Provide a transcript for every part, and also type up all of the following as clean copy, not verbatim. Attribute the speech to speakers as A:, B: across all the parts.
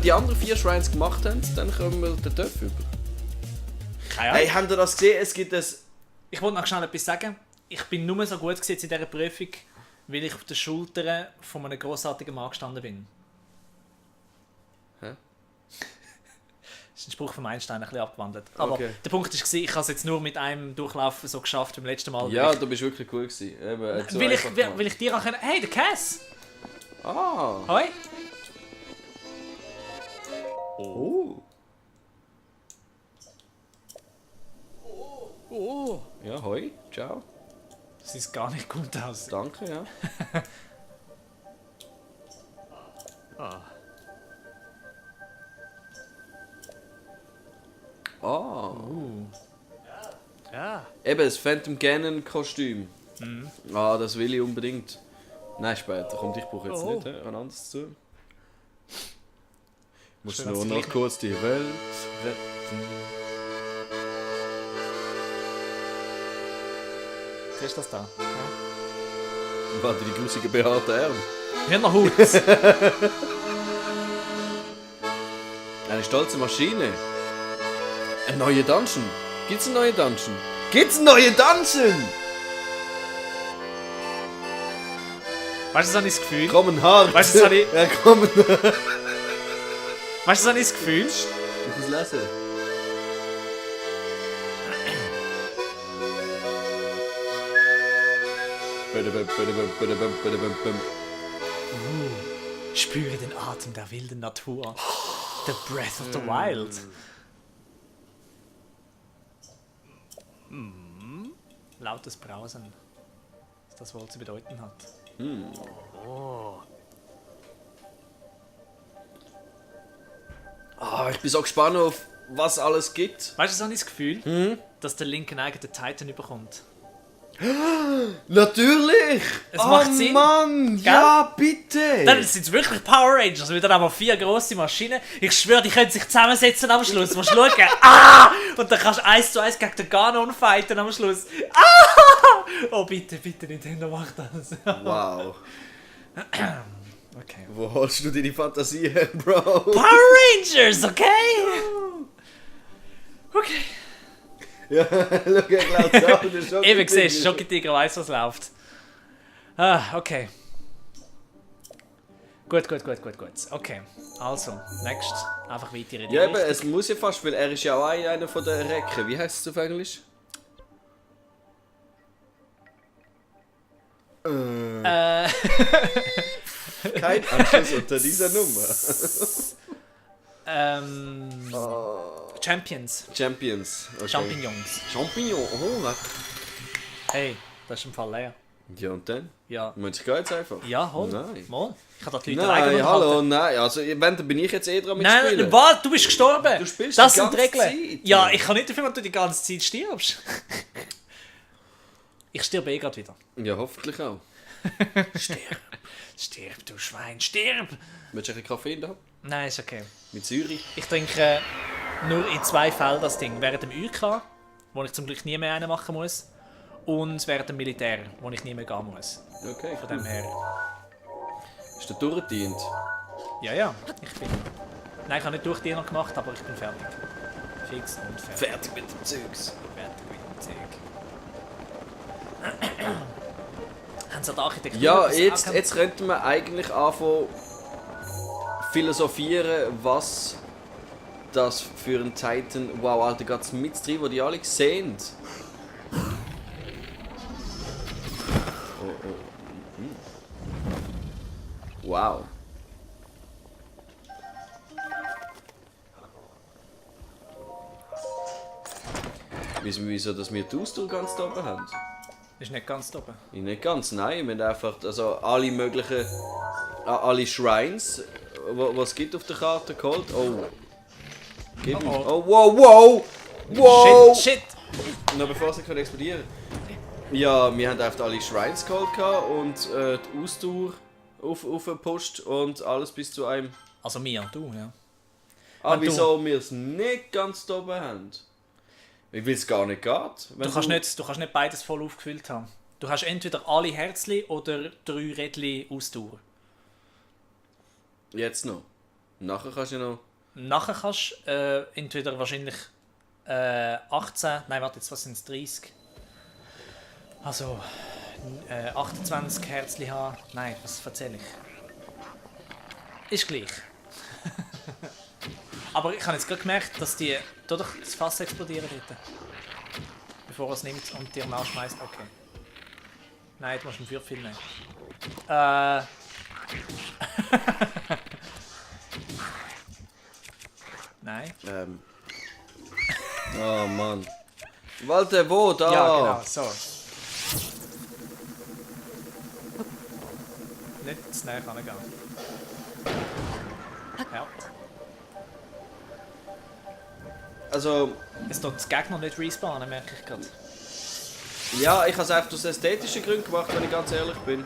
A: die anderen 4 Shrines gemacht haben, dann kommen wir den Töpf über.
B: Keine Ahnung.
A: Hey, habt ihr das gesehen? Es gibt ein...
B: Ich wollte noch schnell etwas sagen. Ich bin nur so gut gewesen in dieser Prüfung, weil ich auf den Schultern von einem grossartigen Mann gestanden bin.
A: Hä?
B: Das ist ein Spruch von Einstein, ein bisschen abgewandelt. Aber
A: Okay.
B: der Punkt war, ich habe es jetzt nur mit einem Durchlauf so geschafft wie beim letzten Mal.
A: Ja, du bist wirklich cool gewesen. Eben, so
B: Weil
A: einfach gemacht.
B: ich dir auch können... Hey, der Cass!
A: Ah.
B: Hoi!
A: Oh.
B: Oh!
A: Ja, hoi. Ciao.
B: Das sieht gar nicht gut aus.
A: Danke, ja. Ah.
B: Ja.
A: Eben, das Phantom Ganon-Kostüm. Ah, das will ich unbedingt. Nein, später. Kommt, ich brauche jetzt
B: Oh.
A: nicht ein anderes zu. Muss
B: Schön,
A: nur
B: dass
A: noch
B: du
A: kurz die Welt retten.
B: Siehst du das da? Ja.
A: Warte, die grusige behaarte Arme.
B: Wir haben noch Hut.
A: Eine stolze Maschine. Ein neuer Dungeon. Gibt's einen neuen Dungeon? Gibt's einen neuen Dungeon?
B: Weißt du, das habe ich das Gefühl?
A: Kommen hart.
B: Weißt du, das habe ich...
A: Ja, kommen.
B: Weißt du, das habe ich das Gefühl?
A: Ich muss lesen.
B: Spüre den Atem der wilden Natur. The breath of the wild. Lautes Brausen. Was das wohl zu bedeuten hat.
A: Ah, ich bin so gespannt auf was alles gibt.
B: Weißt du, das habe ich das Gefühl, dass der Link einen eigenen Titan überkommt.
A: Natürlich!
B: Es macht Sinn.
A: Mann! Ja, bitte!
B: Dann sind es wirklich Power Rangers, mit dann aber 4 grosse Maschinen. Ich schwöre, die können sich zusammensetzen am Schluss. Du musst schauen. Ah! Und dann kannst du 1:1 gegen den Ganon fighten am Schluss. Ah! Oh, bitte, bitte, Nintendo, mach das.
A: Wow.
B: Okay.
A: Wo holst du deine Fantasie her, Bro?
B: Power Rangers, okay? Okay.
A: Ja, schau, er glaubt es auch. Der Schokitiger.
B: Eben, siehst du, Schokitiger weiss, was läuft. Ah, okay. Gut. Okay, also, next. Einfach weiter in die
A: Ja, eben,
B: Richtung.
A: es muss ja fast, weil er ist ja auch einer von den Recken. Wie heißt es auf Englisch? Kein Anschluss unter dieser Nummer.
B: Champions.
A: Champions. Okay.
B: Champignons.
A: Champignon. Oh, was?
B: Hey, das ist im Fall leer.
A: Ja, und dann?
B: Ja.
A: Meinst du jetzt einfach?
B: Ja, hol.
A: Nein.
B: Mal. Ich kann da die Leute alleine
A: Nein, hallo,
B: unterhalten.
A: nein. Also, wenn, dann bin ich jetzt dran mit
B: Nein,
A: Spielen.
B: was? Du bist gestorben.
A: Du spielst
B: das
A: die
B: sind die
A: ganze
B: Regeln.
A: Zeit.
B: Ja, ich kann nicht dafür, wenn du die ganze Zeit stirbst. Ich sterbe eh gerade wieder.
A: Ja, hoffentlich auch.
B: Stirb, du Schwein, stirb!
A: Willst du ein bisschen Kaffee da?
B: Nein, ist okay.
A: Mit Säure?
B: Ich trinke nur in 2 Fällen das Ding. Während dem UK, wo ich zum Glück nie mehr einen machen muss. Und während dem Militär, wo ich nie mehr gehen muss.
A: Okay,
B: Von dem her.
A: Ist der durchgedient?
B: Ja, ich bin... Nein, ich habe nicht durch die noch gemacht, aber ich bin fertig. Fix und fertig.
A: Fertig mit dem Zeugs.
B: Fertig mit dem Zeug. Haben sie an der Architektur...
A: Ja,
B: etwas
A: jetzt könnten wir eigentlich anfangen philosophieren, was das für ein Titan... Wow, Alter, geht's mit drin, wo die alle sehen. Oh. Wow. Wieso, dass wir die Ausdauer ganz da oben haben?
B: Ist nicht ganz oben.
A: Nicht ganz, nein. Wir haben einfach also alle möglichen... alle Shrines, was es gibt auf der Karte, geholt. Oh. Gib ihm.
B: Oh,
A: Oh, wow! Wow!
B: Shit!
A: Noch bevor sie explodieren können. Ja, wir haben einfach alle Shrines geholt und die Ausdauer aufgepusht und alles bis zu einem...
B: Also mir, du, ja.
A: Ah, wieso wir es nicht ganz da oben haben? Weil es gar nicht geht.
B: Du kannst nicht beides voll aufgefüllt haben. Du hast entweder alle Herzli oder 3 Rädchen Ausdauer.
A: Jetzt noch. Nachher kannst du ja noch...
B: Nachher kannst du entweder wahrscheinlich 18... Nein, warte, jetzt was sind es? 30? Also 28 Herzli haben. Nein, was erzähle ich? Ist gleich. Aber ich habe jetzt gerade gemerkt, dass die dadurch das Fass explodieren dort. Bevor er es nimmt und dir nachschmeißt. Okay. Nein, du musst einen Feuerpfeil nehmen. Nein.
A: Oh Mann. Walter, wo? Da!
B: Ja, genau, so. Nicht zu näher rangehen. Ja.
A: Also,
B: Es tut das Gegner nicht respawnen, merke ich gerade.
A: ja, ich habe es einfach aus ästhetischen Gründen gemacht, wenn ich ganz ehrlich bin.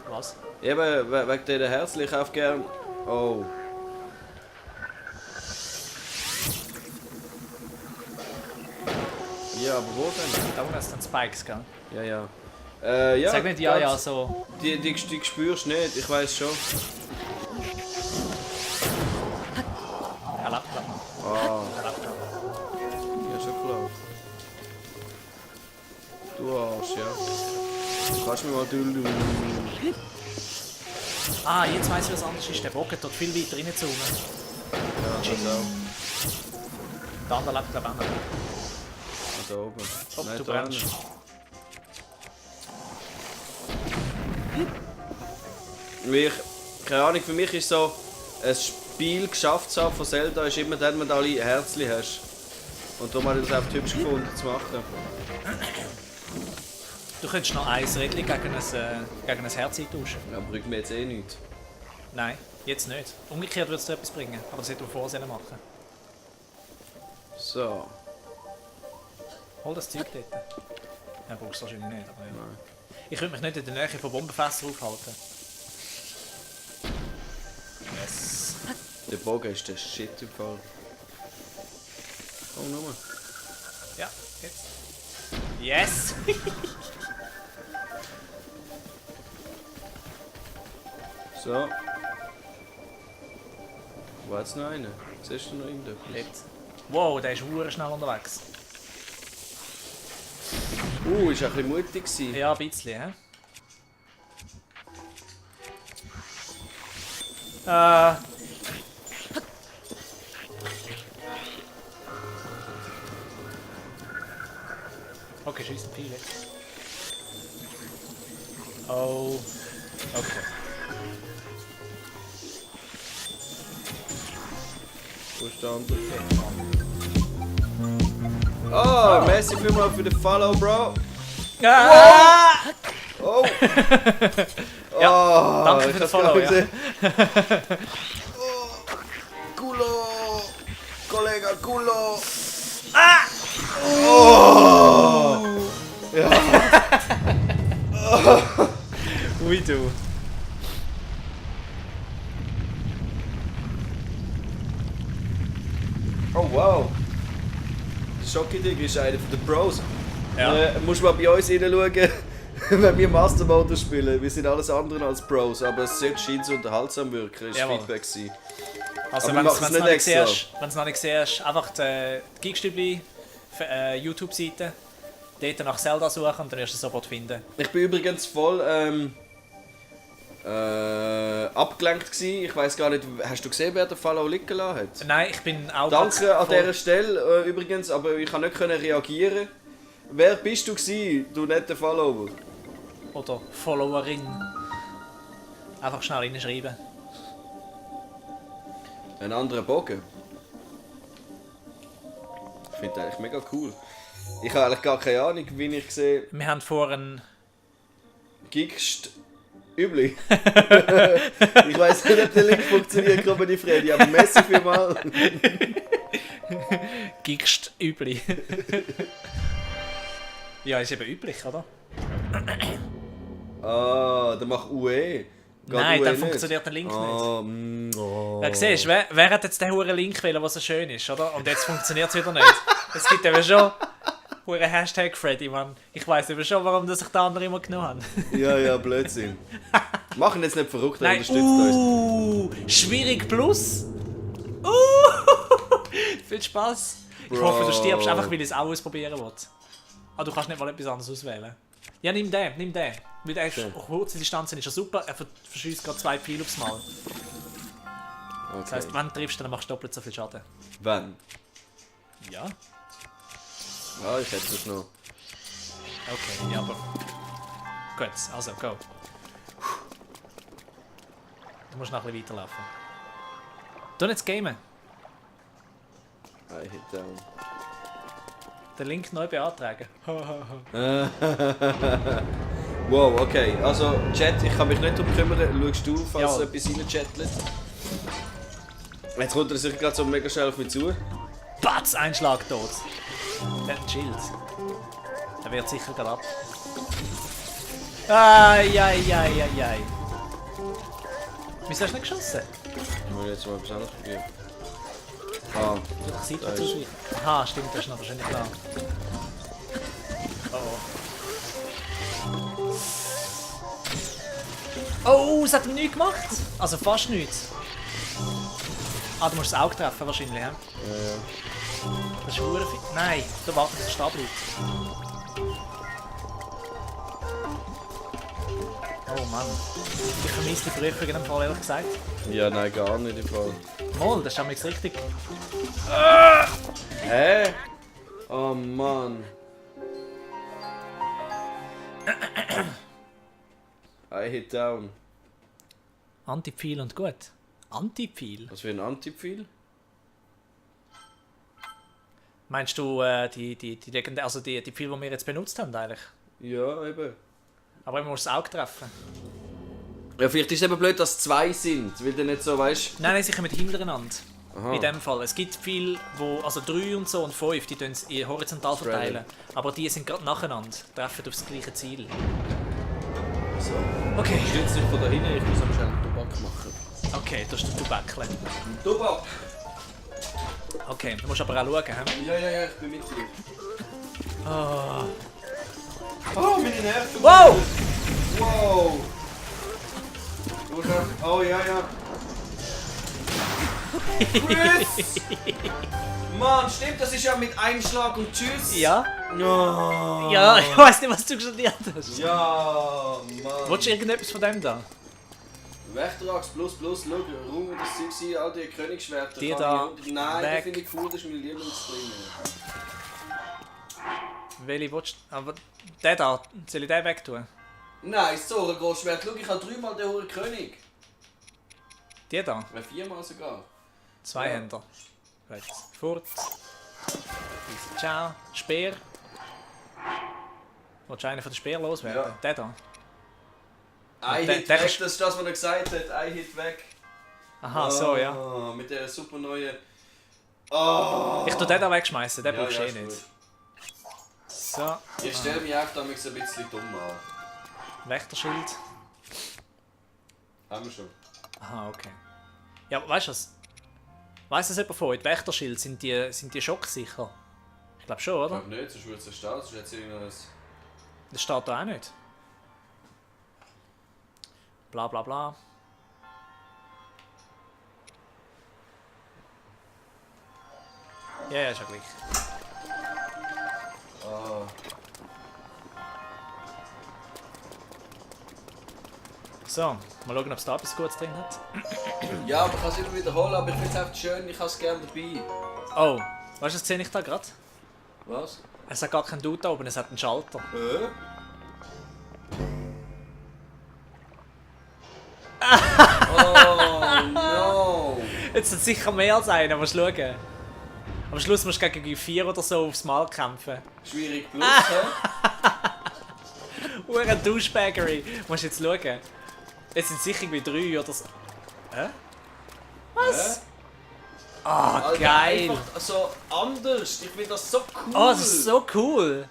B: Was?
A: Eben, wegen dieser Herzchen, ich kaufe gern... Oh. Ja, aber wo denn?
B: Da unten sind Spikes, gell?
A: Ja. Ja,
B: Sag nicht ja,
A: ganz-
B: so.
A: Die spürst du nicht, ich weiß schon.
B: Er lebt noch.
A: Ah,
B: Er lebt noch.
A: ja, schon klar. Du Arsch, ja. Du kannst mir mal dulden.
B: Ah, jetzt weiss ich, was anderes ist. Der Bogen tut viel weiter reinzoomen.
A: Ja, das auch.
B: Der andere lebt, glaube ich, auch noch.
A: Da oben.
B: Ob
A: Nein,
B: du
A: da
B: brennst.
A: nicht. Mich, keine Ahnung, für mich ist so, ein Spiel geschafft zu haben von Zelda ist immer dann, wenn du alle Herzchen hast. Und darum habe ich das auch hübsch gefunden zu machen.
B: Du könntest noch ein Rädchen gegen ein Herz eintauschen.
A: Ja, bringt mir jetzt eh nichts.
B: Nein, jetzt nicht. Umgekehrt würde es dir etwas bringen, aber das hätte man vorher machen.
A: So.
B: Hol das Zeug dort. Ja, brauchst du wahrscheinlich nicht, aber ja.
A: Nein.
B: Ich könnte mich nicht in der Nähe von Bombenfässern aufhalten. Yes.
A: Der Bogen ist der Shit im Fall. Oh, nochmal.
B: Ja, jetzt. Yes!
A: So. Wo hat's noch einen? Siehst du noch irgendetwas?
B: Jetzt. Wow, der ist verdammt schnell unterwegs.
A: Ist ein bisschen mutig gewesen.
B: Ja, ein bisschen, hä? Okay, schießen viele. Oh. Okay.
A: Wo ist der andere? Oh, merci vielmals für den Follow, Bro.
B: Ah!
A: Oh!
B: Ja, danke für
A: ich
B: den
A: hab's
B: Follow,
A: gar
B: ja.
A: nicht gesehen. Oh, Culo! Kollege, Culo! Oh! Ja.
B: Ui, du.
A: Oh wow! Der Schokidig ist einer der Pros.
B: Ja.
A: Musst mal bei uns reinschauen, wenn wir Master Motor spielen. Wir sind alles andere als Pros, aber es scheint so unterhaltsam wirken, ist
B: Jawohl.
A: Feedback gewesen.
B: Also
A: Aber
B: wenn
A: wir
B: du es
A: machen's
B: noch
A: nicht
B: nicht
A: extra.
B: siehst, wenn's noch nicht siehst, einfach die Geekstübli YouTube-Seite, dort nach Zelda suchen und dann wirst du es sofort finden.
A: Ich bin übrigens voll abgelenkt gewesen. Ich weiß gar nicht, hast du gesehen, wer den Follow liegen gelassen hat?
B: Nein, ich bin auch
A: Danke an
B: voll-
A: dieser Stelle übrigens, aber ich konnte nicht reagieren. Wer bist du gewesen, du netter Follower?
B: Oder Followerin. Einfach schnell reinschreiben.
A: Ein anderer Bogen. Ich finde das eigentlich mega cool. Ich habe eigentlich gar keine Ahnung, wie ich sehe.
B: Wir haben vorhin
A: Gigst üblich. Ich weiß nicht, ob der Link funktioniert, gerade die Freddy, aber merci vielmals.
B: Geekst üblich. Ja, ist eben üblich, oder?
A: Ah, der macht UE. Geht
B: Nein,
A: UE
B: dann
A: nicht?
B: funktioniert der Link nicht.
A: Oh.
B: Ja, siehst du, wer hat jetzt den huren Link wählen, der so schön ist, oder? Und jetzt funktioniert es wieder nicht. Es gibt eben schon huren Hashtag Freddy, Mann. Ich weiss eben schon, warum das sich der andere immer genommen haben.
A: Ja, Blödsinn. Machen jetzt nicht verrückt, er
B: Nein,
A: unterstützt uns.
B: schwierig plus. Viel Spaß. Ich
A: Bro.
B: hoffe, du stirbst einfach, weil ich es auch ausprobieren will. Ah, du kannst nicht mal etwas anderes auswählen. Ja, nimm den, nimm den. Weil der kurze Distanzen ist ja super, er verschießt gerade 2 Pfeile aufs Mal.
A: Okay.
B: Das heisst, wenn du triffst, dann machst du doppelt so viel Schaden.
A: Wann?
B: Ja.
A: Ja, ich hätte es noch.
B: Okay, ja, aber... Gut, also, go. Du musst noch ein bisschen weiterlaufen. Du nicht gamen.
A: I hit down.
B: Den Link neu beantragen.
A: Wow, okay. Also, Chat, ich kann mich nicht darum kümmern. Schaust du, falls
B: Ja.
A: etwas reinchattelt? Jetzt kommt er sicher gerade so mega schnell auf mich zu.
B: Batz, ein Schlag tot. Der hat ein Schild. Der wird sicher gerade ab. Ai. Wieso hast du nicht geschossen?
A: Ich muss jetzt mal etwas anderes probieren. Ah,
B: Du kannst
A: Da
B: dazu
A: ist-
B: schweigen. Aha, stimmt, das ist noch wahrscheinlich klar. Oh, es hat ihm nichts gemacht. Also fast nichts. Ah, du musst das Auge treffen wahrscheinlich, ja?
A: ja.
B: Das ist verdammt viel. Nein, da wartet der Stab bleibt. Oh Mann. Ich vermisse die Prüfung in dem Fall, ehrlich gesagt.
A: Ja, nein, gar nicht im Fall.
B: Mal, das ist nämlich richtig.
A: Hä? Oh Mann. I hit down.
B: Anti-Pfeil und gut. Anti-Pfeil?
A: Was für ein Antipfeil?
B: Meinst du die Pfeile, also die Pfeile, die wir jetzt benutzt haben eigentlich?
A: Ja, eben.
B: Aber man muss das Auge treffen.
A: Ja, vielleicht ist es eben blöd, dass 2 sind, weil du nicht so weißt.
B: Nein, sie kommen hintereinander.
A: Aha.
B: In dem Fall. Es gibt viele, also 3 und so und 5, die tun es horizontal verteilen. Aber die sind gerade nacheinander, treffen aufs gleiche Ziel.
A: So.
B: Okay.
A: Stütz dich von da hinten, ich muss am schnell einen Tobak machen.
B: Okay, das ist der Bäckle.
A: Tobak!
B: Okay, du musst aber auch schauen. He?
A: Ja, ich bin mit dir.
B: Oh.
A: Oh, meine Nerven!
B: Wow!
A: Wow! Du musst einfach... Oh, ja. Chris! Mann, stimmt, das ist ja mit Einschlag und Tschüss.
B: Ja?
A: Ja.
B: Ja, ich weiß nicht, was du studiert hast.
A: Ja, Mann.
B: Willst du irgendetwas von dem da?
A: Wächterachs plus, schau, Ruhm und das Zeug, all die Königsschwerter.
B: Die
A: kann
B: da,
A: ich- Nein,
B: weg.
A: die finde ich cool, das ist mein Lieblingsding.
B: Welche willst du? Aber der da, soll ich den wegtun?
A: Nein, so ein Großschwert. Schau, ich habe 3-mal den hohen König.
B: Die da?
A: 4-mal sogar.
B: 2
A: Ja.
B: Hände. Gut. Furt. Ciao. Speer. Willst du einen von den Speer loswerden?
A: Ja.
B: Der da.
A: Ein
B: der-
A: Hit
B: der
A: weg,
B: ist-
A: das ist das, was er gesagt hat. Ein Hit weg.
B: Aha, so ja.
A: Mit der super neuen... Oh.
B: Ich tu den da wegschmeißen, den brauchst du eh
A: ist
B: nicht.
A: gut.
B: So.
A: Ich stelle mich auch damals ein bisschen dumm an.
B: Wächterschild.
A: Haben wir schon.
B: Aha, okay. Ja, weißt du was? Weiss das jemand von euch? Die Wächterschild, sind die schocksicher? Ich glaube schon,
A: Ich
B: oder?
A: glaube nicht, sonst würde es stehen, sonst hätte es irgendwas...
B: Das steht da auch nicht. Bla bla bla. Ja, ist ja gleich.
A: Ah.
B: So, mal schauen, ob es da etwas Gutes drin hat.
A: Ja, aber ich kann es immer wiederholen, aber ich finde es einfach schön, ich habe es gerne dabei.
B: Oh, weißt du, was sehe ich da gerade?
A: Was?
B: Es hat gar keinen Dude da oben, es hat einen Schalter.
A: Oh no!
B: Jetzt hat sicher mehr als einer, musst du schauen. Am Schluss musst du gegen 4 oder so aufs Mal kämpfen.
A: Schwierig plus, hä?
B: Ure Douchebaggery. Musst jetzt schauen. Jetzt sind sicher irgendwie 3 oder so. Hä? Was? Ah,
A: Alter,
B: geil.
A: Einfach so anders. Ich finde das so cool.
B: Oh, das ist so cool.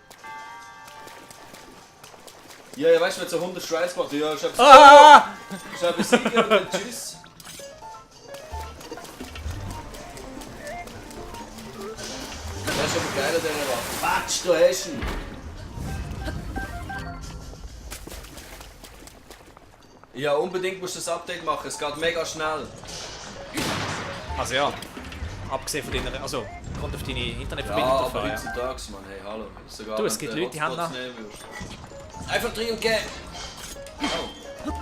A: Ja, ja, weißt du, wenn so 100 Strides macht, ja, ich
B: Ah!
A: habe besiegt und dann tschüss. Das ist aber geil an dieser Waffe. Quatsch, du hast ihn. Ja, unbedingt musst du das Update machen, es geht mega schnell.
B: Also ja. Abgesehen von deiner. Also, kommt auf deine
A: Ja,
B: Internetverbindung drauf
A: aber
B: an. Ja.
A: heutzutage, Mann, hey, hallo. Sogar
B: Du, es
A: wenn
B: gibt
A: du
B: Leute, die haben
A: Hotspots
B: noch-
A: nehmen willst. Einfach drin und gehen! Oh.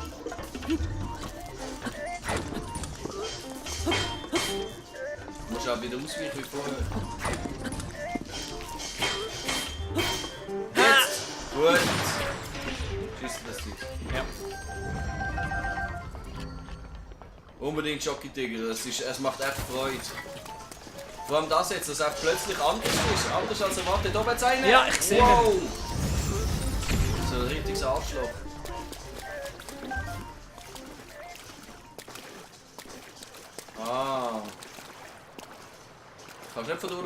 A: Du musst auch wieder ausweichen wie vorher. Jetzt! Gut! Schießen das Ding.
B: Ja.
A: Unbedingt Jockey Digger, es macht echt Freude. Vor allem das jetzt, dass es einfach plötzlich anders ist, anders als erwartet. Da jetzt einer!
B: Ja, ich sehe
A: wow. So ein richtiges Arschloch. Ah. Kannst nicht von da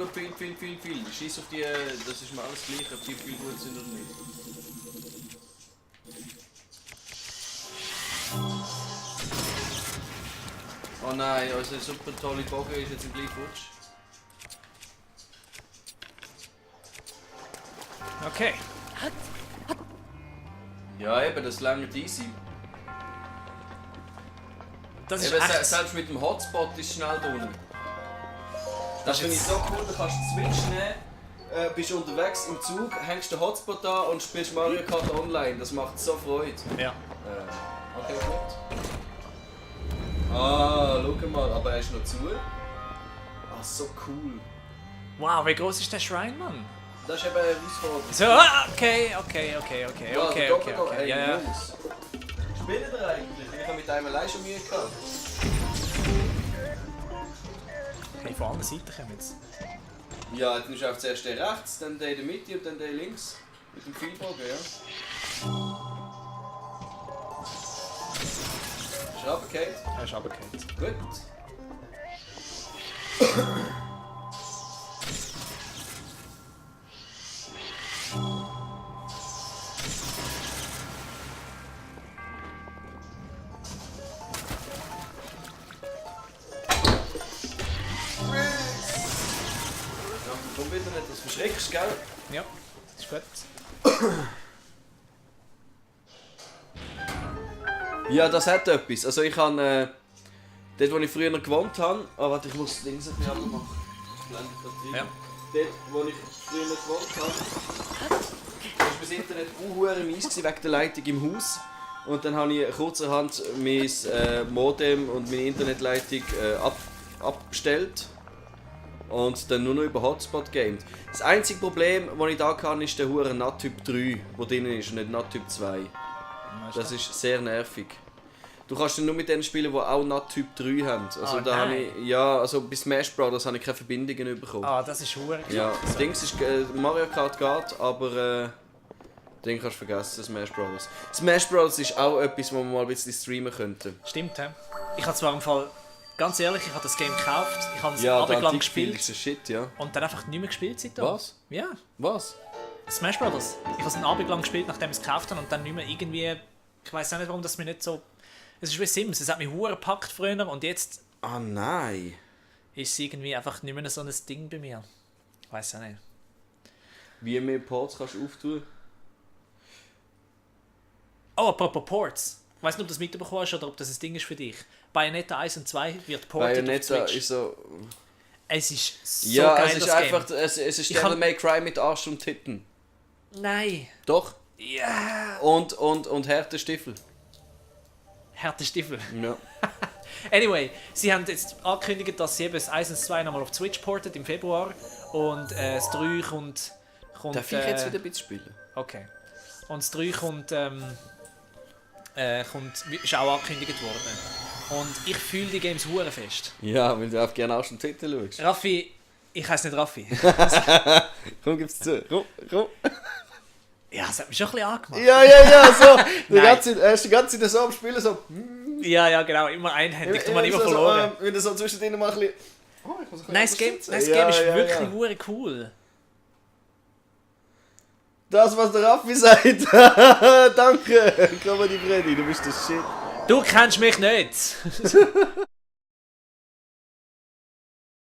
A: viel. Scheiß auf die, das ist mir alles gleich, ob die viel gut sind oder nicht. Oh nein, unser super tolle Bogen ist jetzt im gleich futsch.
B: Okay.
A: Ja eben, das lange easy.
B: Das ist
A: Eben,
B: echt...
A: selbst mit dem Hotspot ist es schnell da unten. Das finde ich so cool, da kannst du den Switch nehmen, bist unterwegs im Zug, hängst den Hotspot an und spielst Mario Kart online. Das macht so Freude.
B: Ja.
A: Okay, gut. Ah, schau mal, aber er ist noch zu. Ah, so cool.
B: Wow, wie groß ist der Shrine, Mann?
A: Das ist eben eine Herausforderung.
B: So, okay.
A: Hey,
B: Ja, ja.
A: Jungs. Spielt ihr eigentlich? Ich habe mit einem allein schon Mühe gehabt.
B: Hey, von der Seite kommen jetzt.
A: Ja, jetzt musst du auf zuerst den rechts, dann den in der Mitte und dann den links. Mit dem Pfeilbogen, ja. Ist er runtergefallen?
B: Er ist runtergefallen.
A: Gut. Komm wieder nicht, das verschreckst, gell?
B: Ja, ist gut.
A: Ja, das hat etwas. Also ich habe dort, wo ich früher gewohnt habe, warte, ich muss links ein bisschen machen. Blende gerade rein.
B: Ja.
A: Dort, wo ich früher gewohnt habe, war das Internet mies wegen der Leitung im Haus. Und dann habe ich kurzerhand mein Modem und meine Internetleitung abgestellt. Und dann nur noch über Hotspot gamed. Das einzige Problem, das ich da kann, ist der hure NAT-Typ 3, der drin ist und nicht NAT-Typ 2. Das ist sehr nervig. Du kannst nur mit denen spielen, die auch NAT-Typ 3 haben. Also da habe ich, ja, also bei Smash Bros. Habe ich keine Verbindungen bekommen.
B: Ah, das ist verdammt
A: Ja, das Ding ist, Mario Kart geht, aber den kannst du vergessen, Smash Bros. Smash Bros. Ist auch etwas, wo man mal ein bisschen streamen könnte.
B: Stimmt, hä? Ich habe zwar im Fall, ganz ehrlich, ich habe das Game gekauft, ich habe es
A: Ja,
B: abendlang
A: gespielt.
B: gespielt
A: Ist Shit, ja.
B: und dann einfach nicht mehr gespielt seitdem.
A: Was?
B: Ja,
A: Was?
B: Smash Brothers. Ich habe es einen Abend lang gespielt, nachdem ich es gekauft habe und dann nicht mehr irgendwie, ich weiß auch nicht, warum das mir nicht so... Es ist wie Sims, es hat mich verdammt gepackt früher und jetzt
A: Ah nein.
B: ist es irgendwie einfach nicht mehr so ein Ding bei mir. Ich weiß auch nicht.
A: Wie mehr Ports kannst du auftun?
B: Oh, apropos Ports. Ich weiß nicht, ob du das mitbekommen hast oder ob das ein Ding ist für dich. Bayonetta 1 und 2 wird ported auf
A: Bayonetta
B: Switch.
A: ist so...
B: Es ist so
A: Ja,
B: geil,
A: es ist
B: das
A: einfach...
B: Game.
A: Es ist
B: Ich hab-
A: Devil May Cry mit Arsch und Titten.
B: Nein.
A: Doch.
B: Ja.
A: Und harte Stiefel.
B: Harte Stiefel.
A: Ja.
B: Anyway, sie haben jetzt angekündigt, dass sie eben das 1 und 2 nochmal auf Switch portet im Februar und das 3 kommt...
A: Darf ich jetzt wieder ein bisschen spielen?
B: Okay. Und das 3 kommt, ist auch angekündigt worden. Und ich fühle die Games hure fest.
A: Ja, weil du auch gerne Arsch und Titten schaust.
B: Raffi, ich heiße nicht Raffi.
A: Komm, gib's zu. Komm.
B: Ja, das hat mich schon ein bisschen angemacht.
A: Ja, so.
B: Nein.
A: Er ist die ganze Zeit so am Spielen, so...
B: Ja, genau, immer einhändig, du man immer verloren.
A: Wenn du so zwischendrin mal ein bisschen... Oh, ich muss ein bisschen
B: Nice Game
A: unterstützen.
B: ist
A: Ja,
B: wirklich
A: ja.
B: hure cool.
A: Das, was der Raffi sagt. Danke. Komm mal die Freddy, du bist der Shit.
B: Du kennst mich nicht.